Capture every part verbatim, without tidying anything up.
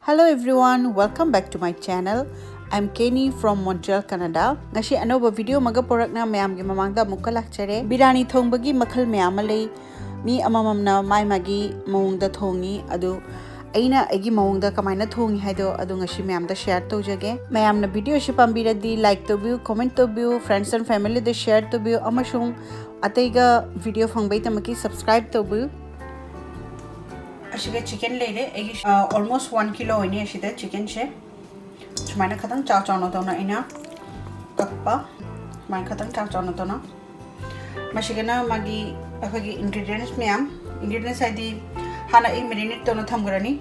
Hello everyone, welcome back to my channel. I'm Kenny from Montreal, Canada. ꯉꯁꯤ ꯑꯅꯧꯕ video ꯑꯃꯒ ꯄꯨꯔꯛꯅ ꯃꯌꯥꯝꯒꯤ ꯃꯃꯥꯡꯗ ꯑꯃꯨꯛꯀ ꯂꯥꯛꯆꯔꯦ꯫ ꯕꯤꯔꯌꯥꯅꯤ ꯊꯣꯡꯕꯒꯤ ꯃꯈꯜ ꯃꯌꯥꯝ ꯑꯃ ꯂꯩ꯫ ꯃꯤ ꯑꯃꯃꯝꯅ ꯃꯥꯏ ꯃꯥꯒꯤ ꯃꯑꯣꯡꯗ ꯊꯣꯡꯉꯤ꯫ ꯑꯗꯨ ꯑꯩꯅ ꯑꯩꯒꯤ ꯃꯑꯣꯡꯗ ꯀꯃꯥꯏꯅ ꯊꯣꯡꯉꯤ ꯍꯥꯏꯗꯣ ꯑꯗꯨ ꯉꯁꯤ ꯃꯌꯥꯝꯗ share ꯇꯧꯖꯒꯦ꯫ ꯃꯌꯥꯝꯅ video ꯑꯁꯤ ꯄꯥꯝꯕꯤꯔꯗꯤ like ꯇꯧꯕꯤꯌꯨ, comment ꯇꯧꯕꯤꯌꯨ, friends and family the share ꯇꯧꯕꯤꯌꯨ, ꯑꯃꯁꯨꯡ ꯑꯇꯩꯒ video ꯐꯪꯕꯩꯗꯃꯛꯀꯤ subscribe ꯇꯧꯕꯤꯌꯨ꯫ ꯑꯁꯤꯒ chicken ꯂꯩꯔꯦ꯫ ꯑꯩꯒꯤ, ꯑ, almost one kilo ꯑꯣꯏꯅꯤ ꯑꯁꯤꯗ chicken ꯁꯦ꯫ ꯁꯨꯃꯥꯏꯅ ꯈꯇꯪ ꯆꯥꯎ ꯆꯥꯎꯅ ꯇꯧꯅ ꯑꯩꯅ ꯀꯛꯄ꯫ ꯁꯨꯃꯥꯏꯅ ꯈꯇꯪ ꯆꯥꯎ ꯆꯥꯎꯅ ꯇꯧꯅ꯫ ꯃꯁꯤꯒꯅ ꯃꯥꯒꯤ ꯑꯩꯈꯣꯏꯒꯤ ingredients ꯃꯌꯥꯝ, ingredients ꯍꯥꯏꯗꯤ ꯍꯥꯟꯅ ꯑꯩ marinate ꯇꯧꯅ ꯊꯝꯈ꯭ꯔꯅꯤ꯫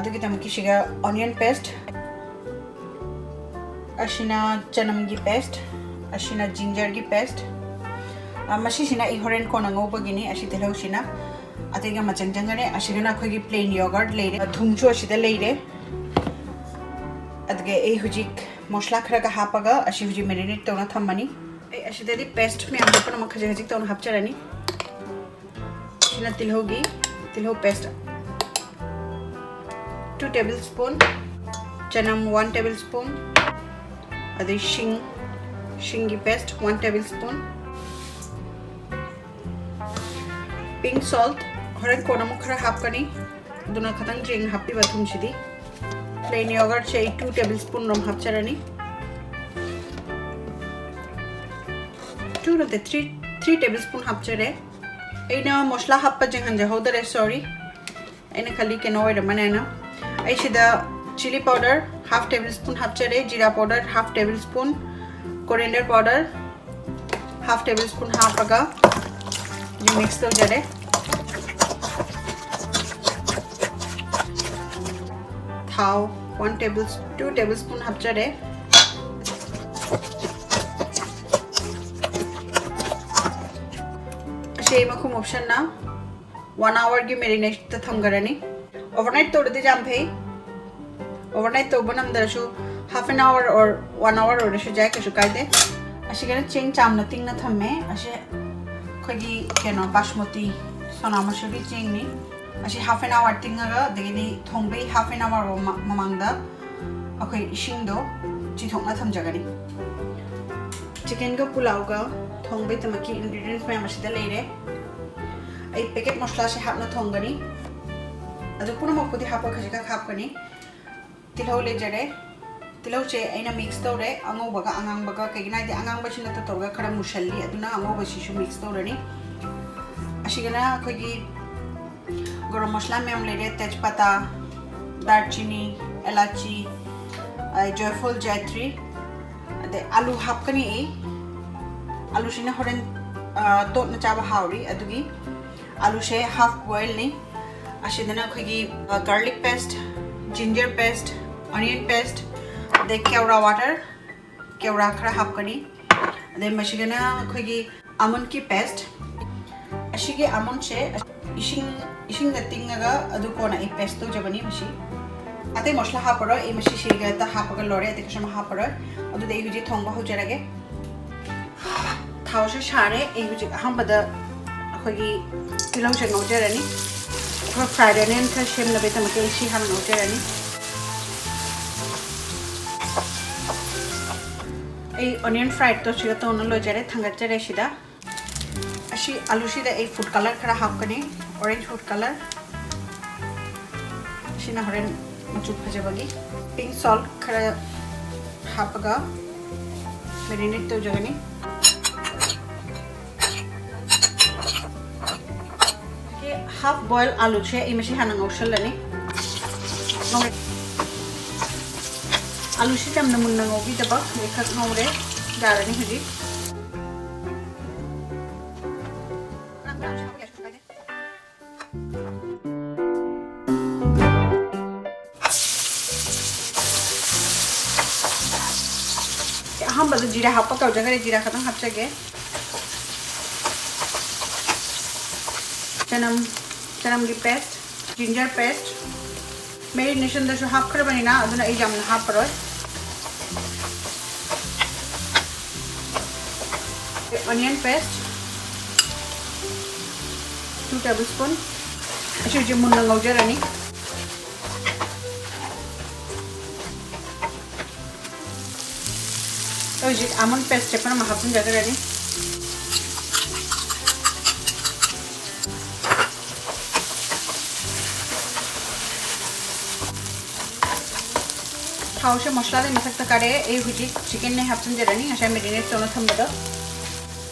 ꯑꯗꯨꯒꯤꯗꯃꯛꯀꯤ ꯁꯤꯒ onion paste, ꯑꯁꯤꯅ ꯆꯅꯝꯒꯤ paste, ꯑꯁꯤꯅ ginger ꯒꯤ paste꯫ ꯑ, ꯃꯁꯤꯁꯤꯅ ꯑꯩ ꯍꯣꯔꯦꯟ ꯀꯣꯟꯅ ꯉꯧꯕꯒꯤꯅꯤ꯫ ꯑꯁꯤ ꯇꯤꯜꯍꯧꯁꯤꯅ ꯑꯇꯩꯒ ꯃꯆꯪ ꯆꯪꯒꯅꯤ꯫ ꯑꯁꯤꯒꯅ ꯑꯩꯈꯣꯏꯒꯤ plain yogurt ꯂꯩꯔꯦ, ꯊꯨꯝꯁꯨ ꯑꯁꯤꯗ ꯂꯩꯔꯦ꯫ ꯑꯗꯨꯒ ꯑꯩ ꯍꯧꯖꯤꯛ ꯃꯁꯂꯥ ꯈꯔꯒ ꯍꯥꯞꯄꯒ ꯑꯁꯤ ꯍꯧꯖꯤꯛ marinate ꯇꯧꯅ ꯊꯝꯃꯅꯤ꯫ ꯑꯩ ꯑꯁꯤꯗꯗꯤ paste ꯃꯌꯥꯝꯗꯣ ꯄꯨꯝꯅꯃꯛ ꯈꯖꯤꯛ ꯈꯖꯤꯛ ꯇꯧꯅ ꯍꯥꯞꯆꯔꯅꯤ꯫ ꯁꯤꯅ ꯇꯤꯜꯍꯧꯒꯤ, ꯇꯤꯜꯍꯧ paste two table spoon, ꯆꯅꯝ one table spoon, ꯑꯗꯩ ꯁꯤꯡ, ꯁꯤꯡꯒꯤ paste one table spoon, pink salt ꯍꯣꯔꯦꯟ ꯀꯣꯟꯅ ꯑꯃꯨꯛ ꯈꯔ ꯍꯥꯞꯀꯅꯤ꯫ ꯑꯗꯨꯅ ꯈꯇꯪ ꯌꯦꯡꯅ ꯍꯥꯞꯄꯤꯕ ꯊꯨꯝꯁꯤꯗꯤ꯫ Plain yogurt ꯁꯦ ꯑꯩ two table spoon ꯔꯣꯝ ꯍꯥꯞꯆꯔꯅꯤ꯫ Two ꯅꯠꯇꯦ, three, three table spoon ꯍꯥꯞꯆꯔꯦ꯫ ꯑꯩꯅ ꯃꯁꯂꯥ ꯍꯥꯞꯄ ꯌꯦꯡꯍꯟꯖꯍꯧꯗꯔꯦ, sorry꯫ ꯑꯩꯅ ꯈꯜꯂꯤ ꯀꯩꯅꯣ ꯑꯣꯏꯔꯝꯃꯅꯦꯅ꯫ ꯑꯩ ꯁꯤꯗ chilli powder half table spoon ꯍꯥꯞꯆꯔꯦ, jeera powder half table spoon, coriander powder half table spoon ꯍꯥꯞꯄꯒ mix ꯇꯧꯖꯔꯦ꯫ ꯊꯥꯎ one table, two table spoon ꯍꯥꯞꯆꯔꯦ꯫ ꯑꯁꯤ ꯃꯈꯨꯝ ꯑꯣꯞꯁꯟꯅ one hour ꯒꯤ marinate ꯇ ꯊꯝꯈ꯭ꯔꯅꯤ꯫ Overnight ꯇꯧꯔꯗꯤ ꯌꯥꯝ ꯐꯩ꯫ Overnight ꯇꯧꯕ ꯅꯝꯗ꯭ꯔꯁꯨ half an hour or one hour ꯑꯣꯏꯔꯁꯨ ꯌꯥꯏ, ꯀꯩꯁꯨ ꯀꯥꯏꯗꯦ꯫ ꯑꯁꯤꯒꯅ ꯆꯦꯡ ꯆꯥꯝꯅ ꯇꯤꯡꯅ ꯊꯝꯃꯦ꯫ ꯑꯁꯤ ꯑꯩꯈꯣꯏꯒꯤ ꯀꯩꯅꯣ ꯕꯥꯁꯃꯇꯤ ꯁꯣꯅꯥ ꯃꯁꯨꯔꯤ ꯆꯦꯡꯅꯤ꯫ ꯑꯁꯤ half an hour ꯇꯤꯡꯉꯒ, ꯑꯗꯒꯤꯗꯤ ꯊꯣꯡꯕꯩ half an hour ꯃꯃꯥ-, ꯃꯃꯥꯡꯗ ꯑꯩꯈꯣꯏ ꯏꯁꯤꯡꯗꯣ ꯆꯤꯊꯣꯛꯅ ꯊꯝꯖꯒꯅꯤ꯫ Chicken ꯒ ꯄꯨꯂꯥꯎꯒ ꯊꯣꯡꯕꯩꯗꯃꯛꯀꯤ ingredients ꯃꯌꯥꯝ ꯑꯁꯤꯗ ꯂꯩꯔꯦ꯫ ꯑꯩ packet ꯃꯁꯂꯥꯁꯦ ꯍꯥꯞꯅ ꯊꯣꯡꯒꯅꯤ꯫ ꯑꯗꯨ ꯄꯨꯝꯅꯃꯛꯄꯨꯗꯤ ꯍꯥꯞꯄ ꯈꯖꯤꯛꯈꯛ ꯍꯥꯞꯀꯅꯤ꯫ ꯇꯤꯜꯍꯧ ꯂꯩꯖꯔꯦ꯫ ꯇꯤꯜꯍꯧꯁꯦ ꯑꯩꯅ mix ꯇꯧꯔꯦ, ꯑꯉꯧꯕꯒ ꯑꯉꯥꯡꯕꯒ꯫ ꯀꯩꯒꯤꯅꯣ ꯍꯥꯏꯗꯤ ꯑꯉꯥꯡꯕꯁꯤꯅ ꯇꯧꯔꯒ ꯈꯔ ꯃꯨꯁꯜꯂꯤ, ꯑꯗꯨꯅ ꯑꯉꯧꯕꯁꯤꯁꯨ mix ꯇꯧꯔꯅꯤ꯫ ꯑꯁꯤꯒꯅ ꯑꯩꯈꯣꯏꯒꯤ ꯒꯔꯝ ꯃꯁꯂꯥ ꯃꯌꯥꯝ ꯂꯩꯔꯦ, ꯇꯦꯖꯄꯇꯥ, ꯗꯥꯔꯆꯤꯅꯤ, ꯑꯦꯂꯥꯆꯤ, ꯑꯗꯩ ꯖꯣꯏꯐꯨꯜ, ꯖꯥꯏꯇ꯭ꯔꯤ, ꯑꯗꯩ ꯑꯂꯨ ꯍꯥꯞꯀꯅꯤ ꯑꯩ꯫ ꯑꯂꯨꯁꯤꯅ ꯍꯣꯔꯦꯟ, ꯑ, ꯇꯣꯠꯅ ꯆꯥꯕ ꯍꯥꯎꯔꯤ, ꯑꯗꯨꯒꯤ ꯑꯂꯨꯁꯦ half boil ꯅꯤ꯫ ꯑꯁꯤꯗꯅ ꯑꯩꯈꯣꯏꯒꯤ, ꯑ, garlic paste, ginger paste, onion paste, ꯑꯗꯩ ꯀꯦꯋꯔꯥ water, ꯀꯦꯋꯔꯥ ꯈꯔ ꯍꯥꯞꯀꯅꯤ꯫ ꯑꯗꯩ ꯃꯁꯤꯒꯅ ꯑꯩꯈꯣꯏꯒꯤ almond ꯀꯤ paste꯫ ꯑꯁꯤꯒꯤ almond ꯁꯦ ꯏꯁꯤꯡ, ꯏꯁꯤꯡꯗ ꯇꯤꯡꯉꯒ ꯑꯗꯨ ꯀꯣꯟꯅ ꯑꯩ paste ꯇꯧꯖꯕꯅꯤ꯫ ꯃꯁꯤ ꯑꯇꯩ ꯃꯁꯂꯥ ꯍꯥꯞꯄꯔꯣꯏ, ꯑꯩ ꯃꯁꯤ ꯁꯤꯒ ꯍꯦꯛꯇ ꯍꯥꯞꯄꯒ ꯂꯣꯏꯔꯦ, ꯑꯇꯩ ꯀꯩꯁꯨꯝ ꯍꯥꯞꯄꯔꯣꯏ꯫ ꯑꯗꯨꯗꯤ ꯑꯩ ꯍꯧꯖꯤꯛ ꯊꯣꯡꯕ ꯍꯧꯖꯔꯒꯦ꯫ ꯊꯥꯎꯁꯦ ꯁꯥꯔꯦ꯫ ꯑꯩ ꯍꯧꯖꯤꯛ ꯑꯍꯥꯟꯕꯗ ꯑꯩꯈꯣꯏꯒꯤ ꯇꯤꯜꯍꯧꯁꯦ ꯉꯧꯖꯔꯅꯤ꯫ ꯑꯩꯈꯣꯏ fried onion ꯈꯔ ꯁꯦꯝꯅꯕꯒꯤꯗꯃꯛꯇ ꯑꯩ ꯁꯤ ꯍꯥꯟꯅ ꯉꯧꯖꯔꯅꯤ꯫ ꯑꯩ onion fried ꯇꯣ ꯁꯤꯒ ꯇꯧꯅ ꯂꯣꯏꯖꯔꯦ, ꯊꯥꯡꯒꯠꯆꯔꯦ ꯁꯤꯗ꯫ ꯑꯁꯤ ꯑꯂꯨꯁꯤꯗ ꯑꯩ food colour ꯈꯔ ꯍꯥꯞꯀꯅꯤ, orange food colour꯫ ꯁꯤꯅ ꯍꯣꯔꯦꯟ ꯃꯆꯨ ꯐꯖꯕꯒꯤ꯫ Pink salt ꯈꯔ ꯍꯥꯞꯄꯒ marinate ꯇꯧꯖꯒꯅꯤ꯫ Half boil ꯑꯂꯨꯁꯦ ꯑꯩ ꯃꯁꯤ ꯍꯥꯟꯅ ꯉꯧꯁꯜꯂꯅꯤ꯫ ꯉꯧꯔꯦ꯫ ꯑꯂꯨꯁꯤ ꯌꯥꯝꯅ ꯃꯨꯟꯅ ꯉꯧꯕꯤꯗꯕ, ꯈꯖꯤꯛꯈꯛ ꯉꯧꯔꯦ꯫ ꯌꯥꯔꯅꯤ ꯍꯧꯖꯤꯛ꯫ ꯑꯍꯥꯟꯕꯗ ꯖꯤꯔꯥ ꯍꯥꯞꯄ ꯀꯥꯎꯖꯈ꯭ꯔꯦ, ꯖꯤꯔꯥ ꯈꯛꯇꯪ ꯍꯥꯞꯆꯒꯦ꯫ ꯆꯅꯝ, ꯆꯅꯝꯒꯤ paste, ginger paste, marination ꯗꯁꯨ ꯍꯥꯞꯈ꯭ꯔꯕꯅꯤꯅ, ꯑꯗꯨꯅ ꯑꯩ ꯌꯥꯝꯅ ꯍꯥꯞꯄꯔꯣꯏ꯫ Onion paste, two tablespoon, ꯑꯁꯤ ꯍꯧꯖꯤꯛ ꯃꯨꯟꯅ ꯉꯧꯖꯔꯅꯤ꯫ ꯍꯧꯖꯤꯛ almond paste ꯁꯦ ꯄꯨꯝꯅꯃꯛ ꯍꯥꯞꯆꯤꯟꯖꯈ꯭ꯔꯅꯤ꯫ ꯊꯥꯎꯁꯦ ꯃꯁꯂꯥꯗꯩ ꯃꯊꯛꯇ ꯀꯥꯔꯛꯑꯦ꯫ ꯑꯩ ꯍꯧꯖꯤꯛ chicken ꯅꯦ ꯍꯥꯞꯆꯤꯟꯖꯔꯅꯤ, ꯉꯁꯥꯏ marinate ꯇꯧꯅ ꯊꯝꯕꯗꯣ꯫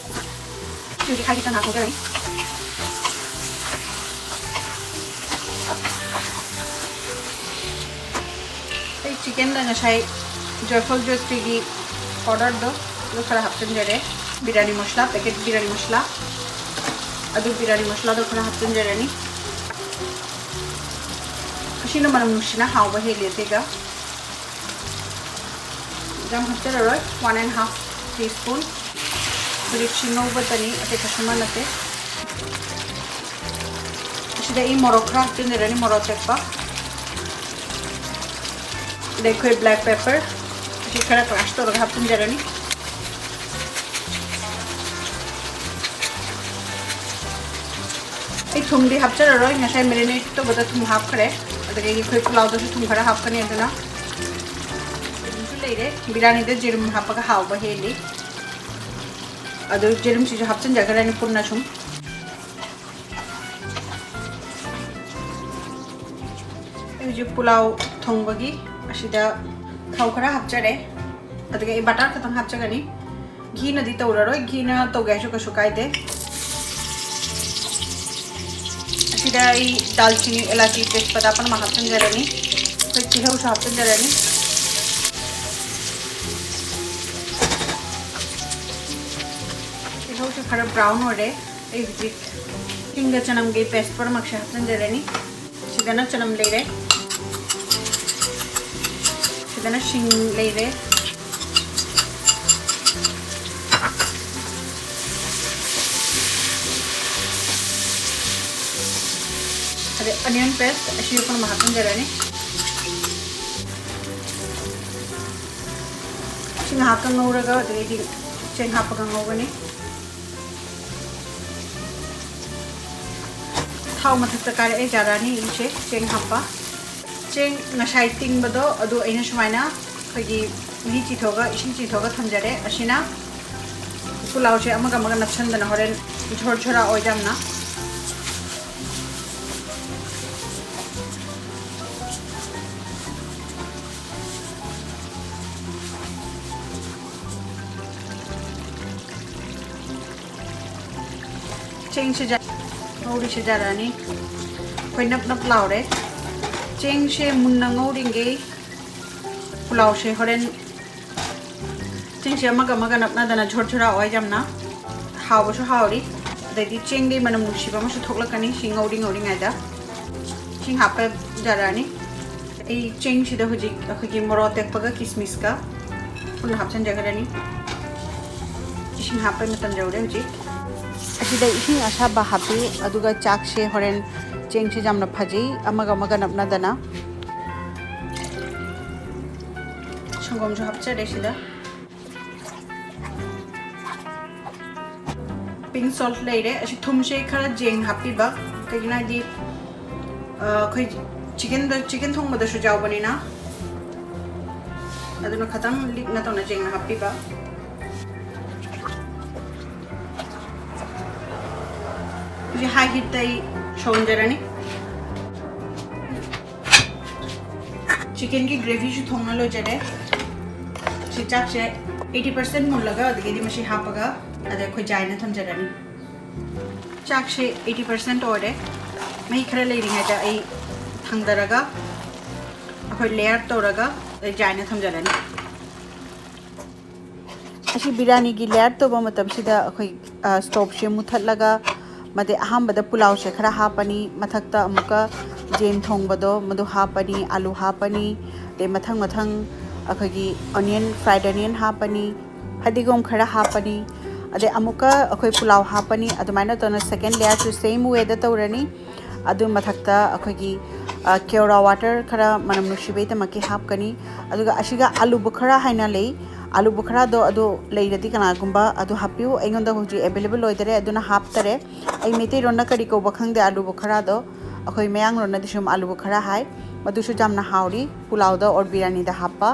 ꯍꯧꯖꯤꯛ ꯍꯥꯏꯒꯦ ꯆꯪꯉꯛ ꯍꯧꯖꯔꯅꯤ꯫ ꯑꯩ chicken ꯗ ꯉꯁꯥꯏ ꯖꯣꯏꯐꯜ ꯖꯣꯏꯇ꯭ꯔꯤꯒꯤ powder ꯗꯣ, ꯑꯗꯨ ꯈꯔ ꯍꯥꯞꯆꯤꯟꯖꯔꯦ꯫ ꯕꯤꯔꯌꯥꯅꯤ ꯃꯁꯂꯥ, packet ꯕꯤꯔꯌꯥꯅꯤ ꯃꯁꯂꯥ, ꯑꯗꯨ ꯕꯤꯔꯌꯥꯅꯤ ꯃꯁꯂꯥꯗꯣ ꯈꯔ ꯍꯥꯞꯆꯤꯟꯖꯔꯅꯤ꯫ ꯑꯁꯤꯅ ꯃꯅꯝ ꯅꯨꯡꯁꯤꯅ ꯍꯥꯎꯕ ꯍꯦꯜꯂꯤ ꯑꯇꯩꯒ꯫ ꯌꯥꯝ ꯍꯥꯞꯆꯔꯔꯣꯏ, one and half teaspoon꯫ ꯍꯧꯖꯤꯛ ꯁꯤ ꯉꯧꯕꯇꯅꯤ, ꯑꯇꯩ ꯀꯩꯁꯨ ꯅꯠꯇꯦ꯫ ꯑꯁꯤꯗ ꯑꯩ ꯃꯣꯔꯣꯛ ꯈꯔ ꯍꯥꯞꯆꯤꯟꯖꯔꯅꯤ, ꯃꯣꯔꯣꯛ ꯑꯇꯦꯛꯄ꯫ ꯑꯗꯩ ꯑꯩꯈꯣꯏ black pepper ꯑꯁꯤ ꯈꯔ crush ꯇꯧꯔꯒ ꯍꯥꯞꯆꯤꯟꯖꯔꯅꯤ꯫ ꯑꯩ ꯊꯨꯝꯗꯤ ꯍꯥꯞꯆꯔꯔꯣꯏ, ꯉꯁꯥꯏ marinate ꯇꯧꯕꯗ ꯊꯨꯝ ꯍꯥꯞꯈ꯭ꯔꯦ꯫ ꯑꯗꯒꯤ ꯑꯩꯈꯣꯏ ꯄꯨꯂꯥꯎꯗꯁꯨ ꯊꯨꯝ ꯈꯔ ꯍꯥꯞꯀꯅꯤ, ꯑꯗꯨꯅ ꯌꯦꯔꯨꯝꯁꯨ ꯂꯩꯔꯦ꯫ ꯕꯤꯔꯌꯥꯅꯤꯗ ꯌꯦꯔꯨꯝ ꯍꯥꯞꯄꯒ ꯍꯥꯎꯕ ꯍꯦꯜꯂꯤ꯫ ꯑꯗꯨ ꯌꯦꯔꯨꯝꯁꯤꯁꯨ ꯍꯥꯞꯆꯤꯟꯖꯈ꯭ꯔꯅꯤ ꯄꯨꯟꯅ ꯁꯨꯝ꯫ ꯑꯩ ꯍꯧꯖꯤꯛ ꯄꯨꯂꯥꯎ ꯊꯣꯡꯕꯒꯤ ꯑꯁꯤꯗ ꯊꯥꯎ ꯈꯔ ꯍꯥꯞꯆꯔꯦ, ꯑꯗꯨꯒ ꯑꯩ butter ꯈꯛꯇꯪ ꯍꯥꯞꯆꯒꯅꯤ꯫ ꯘꯤꯅꯗꯤ ꯇꯧꯔꯔꯣꯏ, ꯘꯤꯅ ꯇꯧꯒꯦ ꯍꯥꯏꯁꯨ ꯀꯩꯁꯨ ꯀꯥꯏꯗꯦ꯫ ꯑꯁꯤꯗ ꯑꯩ ꯗꯥꯜꯆꯤꯅꯤ, ꯏꯂꯥꯆꯤ, ꯇꯦꯖꯄꯇꯥ ꯄꯨꯝꯅꯃꯛ ꯍꯥꯞꯆꯤꯟꯖꯔꯅꯤ꯫ ꯑꯩꯈꯣꯏ ꯇꯤꯜꯍꯧꯁꯨ ꯍꯥꯞꯆꯤꯟꯖꯔꯅꯤ꯫ ꯇꯤꯜꯍꯧꯁꯦ ꯈꯔ brown ꯑꯣꯏꯔꯦ꯫ ꯑꯩ ꯍꯧꯖꯤꯛ ꯍꯤꯡꯒ ꯆꯅꯝꯒꯤ paste ꯄꯨꯝꯅꯃꯛꯁꯦ ꯍꯥꯞꯆꯤꯟꯖꯔꯅꯤ꯫ ꯁꯤꯗꯅ ꯆꯅꯝ ꯂꯩꯔꯦ, ꯁꯤꯗꯅ ꯁꯤꯡ ꯂꯩꯔꯦ, ꯑꯗꯩ onion paste ꯑꯁꯤ ꯄꯨꯝꯅꯃꯛ ꯍꯥꯞꯆꯤꯟꯖꯔꯅꯤ꯫ ꯁꯤ ꯉꯥꯏꯍꯥꯛꯇꯪ ꯉꯧꯔꯒ ꯑꯗꯨꯗꯩꯗꯤ ꯆꯦꯡ ꯍꯥꯞꯄꯒ ꯉꯧꯒꯅꯤ꯫ ꯊꯥꯎ ꯃꯊꯛꯇ ꯀꯥꯔꯛꯑꯦ ꯖꯥꯔꯥꯅꯤ ꯏꯁꯦ ꯆꯦꯡ ꯍꯥꯞꯄ꯫ ꯆꯦꯡ ꯉꯁꯥꯏ ꯇꯤꯡꯕꯗꯣ ꯑꯗꯨ ꯑꯩꯅ ꯁꯨꯃꯥꯏꯅ ꯑꯩꯈꯣꯏꯒꯤ ꯃꯍꯤ ꯆꯤꯊꯣꯛꯑꯒ, ꯏꯁꯤꯡ ꯆꯤꯊꯣꯛꯑꯒ ꯊꯝꯖꯔꯦ꯫ ꯑꯁꯤꯅ ꯄꯨꯂꯥꯎꯁꯦ ꯑꯃꯒ ꯑꯃꯒ ꯅꯞꯁꯟꯗꯅ ꯍꯣꯔꯦꯟ ꯖꯣꯔ ꯖꯣꯔꯥ ꯑꯣꯏꯗꯝꯅ꯫ ꯆꯦꯡꯁꯦ ꯖꯥ-, ꯉꯧꯔꯤꯁꯦ ꯖꯥꯔꯛꯑꯅꯤ꯫ ꯑꯩꯈꯣꯏ ꯅꯞ ꯅꯞ ꯂꯥꯎꯔꯦ꯫ ꯆꯦꯡꯁꯦ ꯃꯨꯟꯅ ꯉꯧꯔꯤꯉꯩ ꯄꯨꯂꯥꯎꯁꯦ ꯍꯣꯔꯦꯟ ꯆꯦꯡꯁꯦ ꯑꯃꯒ ꯑꯃꯒ ꯅꯞꯅꯗꯅ ꯖꯣꯔ ꯖꯣꯔꯥ ꯑꯣꯏ ꯌꯥꯝꯅ ꯍꯥꯎꯕꯁꯨ ꯍꯥꯎꯔꯤ꯫ ꯑꯗꯩꯗꯤ ꯆꯦꯡꯗꯩ ꯃꯅꯝ ꯅꯨꯡꯁꯤꯕ ꯑꯃꯁꯨ ꯊꯣꯛꯂꯛꯀꯅꯤ ꯁꯤ ꯉꯧꯔꯤ ꯉꯧꯔꯤꯉꯩꯗ꯫ ꯏꯁꯤꯡ ꯍꯥꯞꯄ ꯖꯥꯔꯛꯑꯅꯤ꯫ ꯑꯩ ꯆꯦꯡꯁꯤꯗ ꯍꯧꯖꯤꯛ ꯑꯩꯈꯣꯏꯒꯤ ꯃꯣꯔꯣꯛ ꯑꯇꯦꯛꯄꯒ ꯀꯤꯁꯃꯤꯁꯀ ꯄꯨꯟꯅ ꯍꯥꯞꯆꯤꯟꯖꯒꯗꯅꯤ꯫ ꯏꯁꯤꯡ ꯍꯥꯞꯄꯩ ꯃꯇꯝ ꯌꯧꯔꯦ ꯍꯧꯖꯤꯛ꯫ ꯑꯁꯤꯗ ꯏꯁꯤꯡ ꯑꯁꯥꯕ ꯍꯥꯞꯄꯤ, ꯑꯗꯨꯒ ꯆꯥꯛꯁꯦ ꯍꯣꯔꯦꯟ ꯆꯦꯡꯁꯦ ꯌꯥꯝꯅ ꯐꯖꯩ, ꯑꯃꯒ ꯑꯃꯒ ꯅꯞꯅꯗꯅ꯫ ꯁꯪꯒꯣꯝꯁꯨ ꯍꯥꯞꯆꯔꯦ ꯁꯤꯗ꯫ ꯄꯤꯡ ꯁꯣꯜꯠ ꯂꯩꯔꯦ꯫ ꯑꯁꯤ ꯊꯨꯝꯁꯦ ꯈꯔ ꯌꯦꯡꯅ ꯍꯥꯞꯄꯤꯕ, ꯀꯩꯒꯤꯅꯣ ꯍꯥꯏꯗꯤ, ꯑ, ꯑꯩꯈꯣꯏ ꯆꯤꯀꯟꯗ, ꯆꯤꯀꯟ ꯊꯣꯡꯕꯗꯁꯨ ꯌꯥꯎꯕꯅꯤꯅ꯫ ꯑꯗꯨꯅ ꯈꯤꯇꯪ ꯂꯤꯛꯅ ꯇꯧꯅ ꯌꯦꯡꯅ ꯍꯥꯞꯄꯤꯕ꯫ ꯍꯧꯖꯤꯛ ꯍꯥꯏ ꯍꯤꯠꯇ ꯑꯩ ꯁꯧꯍꯟꯖꯔꯅꯤ꯫ ꯆꯤꯀꯟꯒꯤ ꯒ꯭ꯔꯦꯚꯤꯁꯨ ꯊꯣꯡꯅ ꯂꯣꯏꯖꯔꯦ꯫ ꯁꯤ ꯆꯥꯛꯁꯦ ꯑꯩꯠꯇꯤ ꯄꯥꯔꯁꯦꯟ ꯃꯨꯜꯂꯒ ꯑꯗꯒꯤꯗꯤ ꯃꯁꯤ ꯍꯥꯞꯄꯒ ꯑꯗ ꯑꯩꯈꯣꯏ ꯖꯥꯏꯅ ꯊꯝꯖꯔꯅꯤ꯫ ꯆꯥꯛꯁꯦ ꯑꯩꯠꯇꯤ ꯄꯥꯔꯁꯦꯟ ꯑꯣꯏꯔꯦ꯫ ꯃꯍꯤ ꯈꯔ ꯂꯩꯔꯤꯉꯩꯗ ꯑꯩ ꯊꯥꯡꯗꯔꯒ ꯑꯩꯈꯣꯏ ꯂꯦꯌꯔ ꯇꯧꯔꯒ ꯑꯩ ꯖꯥꯏꯅ ꯊꯝꯖꯔꯅꯤ꯫ ꯑꯁꯤ ꯕꯤꯔꯌꯥꯅꯤꯒꯤ ꯂꯦꯌꯔ ꯇꯧꯕ ꯃꯇꯝꯁꯤꯗ ꯑꯩꯈꯣꯏ, ꯑ, ꯁ꯭ꯇꯣꯞꯁꯦ ꯃꯨꯊꯠꯂꯒ, ꯃꯗꯩ ꯑꯍꯥꯟꯕꯗ ꯄꯨꯂꯥꯎꯁꯦ ꯈꯔ ꯍꯥꯞꯄꯅꯤ, ꯃꯊꯛꯇ ꯑꯃꯨꯛꯀ ꯌꯦꯟ ꯊꯣꯡꯕꯗꯣ ꯃꯗꯨ ꯍꯥꯞꯄꯅꯤ, ꯑꯂꯨ ꯍꯥꯞꯄꯅꯤ, ꯑꯗꯩ ꯃꯊꯪ ꯃꯊꯪ ꯑꯩꯈꯣꯏꯒꯤ ꯑꯣꯅꯤꯌꯟ, ꯐ꯭ꯔꯥꯏꯗ ꯑꯣꯅꯤꯌꯟ ꯍꯥꯞꯄꯅꯤ, ꯐꯗꯤꯒꯣꯝ ꯈꯔ ꯍꯥꯞꯄꯅꯤ, ꯑꯗꯩ ꯑꯃꯨꯛꯀ ꯑꯩꯈꯣꯏ ꯄꯨꯂꯥꯎ ꯍꯥꯞꯄꯅꯤ꯫ ꯑꯗꯨꯃꯥꯏꯅ ꯇꯧꯅ ꯁꯦꯀꯦꯟ ꯂꯦꯌꯔꯁꯨ ꯁꯦꯝ ꯋꯦꯗ ꯇꯧꯔꯅꯤ꯫ ꯑꯗꯨ ꯃꯊꯛꯇ ꯑꯩꯈꯣꯏꯒꯤ, ꯑ, ꯀꯦꯔꯣꯔꯥ ꯋꯥꯇꯔ ꯈꯔ ꯃꯅꯝ ꯅꯨꯡꯁꯤꯕꯩꯗꯃꯛꯀꯤ ꯍꯥꯞꯀꯅꯤ꯫ ꯑꯗꯨꯒ ꯑꯁꯤꯒ ꯑꯂꯨꯕꯨ ꯈꯔ ꯍꯥꯏꯅ ꯂꯩ, ꯑꯥꯂꯨ ꯕꯨꯈꯔꯥꯗꯣ ꯑꯗꯨ ꯂꯩꯔꯗꯤ ꯀꯅꯥꯒꯨꯝꯕ ꯑꯗꯨ ꯍꯥꯞꯄꯤꯌꯨ꯫ ꯑꯩꯉꯣꯟꯗ ꯍꯧꯖꯤꯛ available ꯑꯣꯏꯗꯔꯦ, ꯑꯗꯨꯅ ꯍꯥꯞꯇꯔꯦ꯫ ꯑꯩ ꯃꯩꯇꯩꯔꯣꯟꯅ ꯀꯔꯤ ꯀꯧꯕ ꯈꯪꯗꯦ ꯑꯥꯂꯨ ꯕꯨꯈꯔꯥꯗꯣ꯫ ꯑꯩꯈꯣꯏ ꯃꯌꯥꯡꯂꯣꯟꯅꯗꯤ ꯁꯨꯝ ꯑꯥꯂꯨ ꯕꯨꯈꯔꯥ ꯍꯥꯏ꯫ ꯃꯗꯨꯁꯨ ꯌꯥꯝꯅ ꯍꯥꯎꯔꯤ, ꯄꯨꯂꯥꯎꯗ or ꯕꯤꯔꯌꯥꯅꯤꯗ ꯍꯥꯞꯄ꯫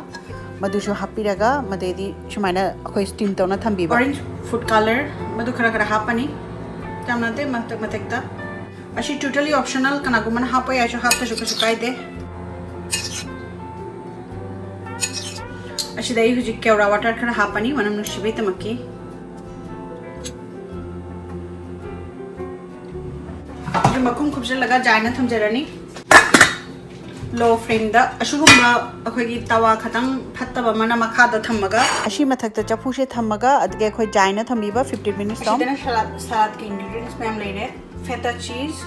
ꯃꯗꯨꯁꯨ ꯍꯥꯞꯄꯤꯔꯒ ꯃꯗꯩꯗꯤ ꯁꯨꯃꯥꯏꯅ ꯑꯩꯈꯣꯏ steam ꯇꯧꯅ ꯊꯝꯕꯤꯕ꯫ Orange food color ꯃꯗꯨ ꯈꯔ ꯈꯔ ꯍꯥꯞꯄꯅꯤ꯫ ꯌꯥꯝꯅ ꯅꯠꯇꯦ, ꯃꯊꯛ ꯃꯊꯛꯇ꯫ ꯑꯁꯤ totally optional, ꯀꯅꯥꯒꯨꯝꯕꯅ ꯍꯥꯞꯄ ꯌꯥꯏꯁꯨ, ꯍꯥꯞꯇ꯭ꯔꯁꯨ ꯀꯩꯁꯨ ꯀꯥꯏꯗꯦ꯫ ꯑꯁꯤꯗ ꯑꯩ ꯍꯧꯖꯤꯛ ꯀꯦꯔꯥ water ꯈꯔ ꯍꯥꯞꯄꯅꯤ, ꯃꯅꯝ ꯅꯨꯡꯁꯤꯕꯩꯗꯃꯛꯀꯤ꯫ ꯑꯗꯨ ꯃꯈꯨꯝ ꯈꯨꯝꯖꯤꯜꯂꯒ ꯖꯥꯏꯅ ꯊꯝꯖꯔꯅꯤ꯫ Low flameꯗ ꯑꯁꯤꯒꯨꯝꯕ ꯑꯩꯈꯣꯏꯒꯤ ꯇꯋꯥ ꯈꯇꯪ ꯐꯠꯇꯕ ꯑꯃꯅ ꯃꯈꯥꯗ ꯊꯝꯃꯒ, ꯑꯁꯤ ꯃꯊꯛꯇ ꯆꯐꯨꯁꯦ ꯊꯝꯃꯒ, ꯑꯗꯨꯒ ꯑꯩꯈꯣꯏ ꯖꯥꯏꯅ ꯊꯝꯕꯤꯕ fifteen minutes ꯇꯣ꯫ ꯑꯁꯤꯗꯅ salad, saladꯀꯤ ingredients ꯃꯌꯥꯝ ꯂꯩꯔꯦ꯫ Feta cheese,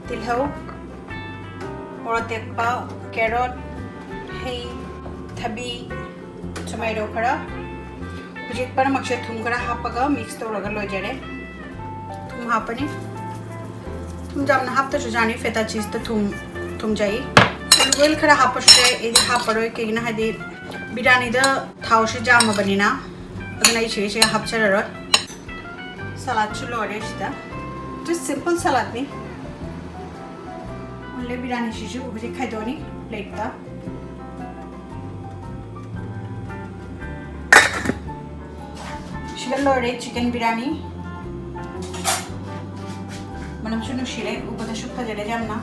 ꯇꯤꯜꯍꯧ, ꯃꯣꯔꯣꯛ ꯑꯇꯦꯛꯄ, carrot, ꯍꯩ, ꯊꯕꯤ, tomato ꯈꯔ꯫ ꯍꯧꯖꯤꯛ ꯄꯨꯝꯅꯃꯛꯁꯦ ꯊꯨꯝ ꯈꯔ ꯍꯥꯞꯄꯒ mix ꯇꯧꯔꯒ ꯂꯣꯏꯖꯔꯦ꯫ ꯊꯨꯝ ꯍꯥꯞꯄꯅꯤ꯫ ꯊꯨꯝ ꯌꯥꯝꯅ ꯍꯥꯞꯇ꯭ꯔꯁꯨ ꯌꯥꯅꯤ, feta cheeseꯇ ꯊꯨꯝ ꯊꯨꯝꯖꯩ꯫ Olive oil ꯈꯔ ꯍꯥꯞꯄꯁꯨ ꯌꯥꯏ, ꯑꯩꯗꯤ ꯍꯥꯞꯄꯔꯣꯏ, ꯀꯩꯒꯤꯅꯣ ꯍꯥꯏꯗꯤ ꯕꯤꯔꯌꯥꯅꯤꯗ ꯊꯥꯎꯁꯦ ꯌꯥꯝꯃꯕꯅꯤꯅ, ꯑꯗꯨꯅ ꯑꯩ ꯁꯤꯒꯩꯁꯦ ꯍꯥꯞꯆꯔꯔꯣꯏ꯫ Saladꯁꯨ ꯂꯣꯏꯔꯦ ꯁꯤꯗ꯫ Just simple saladꯅꯤ꯫ Only ꯕꯤꯔꯌꯥꯅꯤꯁꯤꯁꯨ ꯍꯧꯖꯤꯛ ꯈꯥꯏꯗꯣꯛꯑꯅꯤ plateꯇ꯫ ꯁꯤꯗ ꯂꯣꯏꯔꯦ chicken ꯕꯤꯔꯌꯥꯅꯤ꯫ ꯃꯅꯝꯁꯨ ꯅꯨꯡꯁꯤꯔꯦ, ꯎꯕꯗꯁꯨ ꯐꯖꯔꯦ ꯌꯥꯝꯅ꯫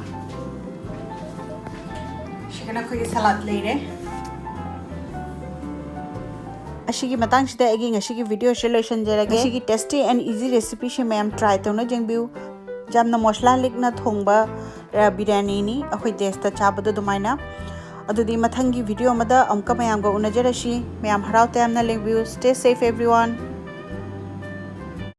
ꯁꯤꯒꯅ ꯑꯩꯈꯣꯏꯒꯤ salad ꯂꯩꯔꯦ꯫ ꯑꯁꯤꯒꯤ ꯃꯇꯥꯡꯁꯤꯗ ꯑꯩꯒꯤ ꯉꯁꯤꯒꯤ videoꯁꯦ ꯂꯣꯏꯁꯤꯟꯖꯔꯒꯦ꯫ ꯉꯁꯤꯒꯤ tasty and easy recipeꯁꯦ ꯃꯌꯥꯝ try ꯇꯧꯅ ꯌꯦꯡꯕꯤꯌꯨ꯫ ꯌꯥꯝꯅ ꯃꯁꯂꯥ ꯂꯤꯛꯅ ꯊꯣꯡꯕ, ꯑ, ꯕꯤꯔꯌꯥꯅꯤꯅꯤ, ꯑꯩꯈꯣꯏ ꯗꯦꯁꯇ ꯆꯥꯕꯗꯣ ꯑꯗꯨꯃꯥꯏꯅ꯫ ꯑꯗꯨꯗꯤ ꯃꯊꯪꯒꯤ video ꯑꯃꯗ ꯑꯃꯨꯛꯀ ꯃꯌꯥꯝꯒ ꯎꯅꯖꯔꯁꯤ꯫ ꯃꯌꯥꯝ ꯍꯔꯥꯎ ꯇꯌꯥꯝꯅ ꯂꯩꯕꯤꯌꯨ꯫ Stay safe everyone꯫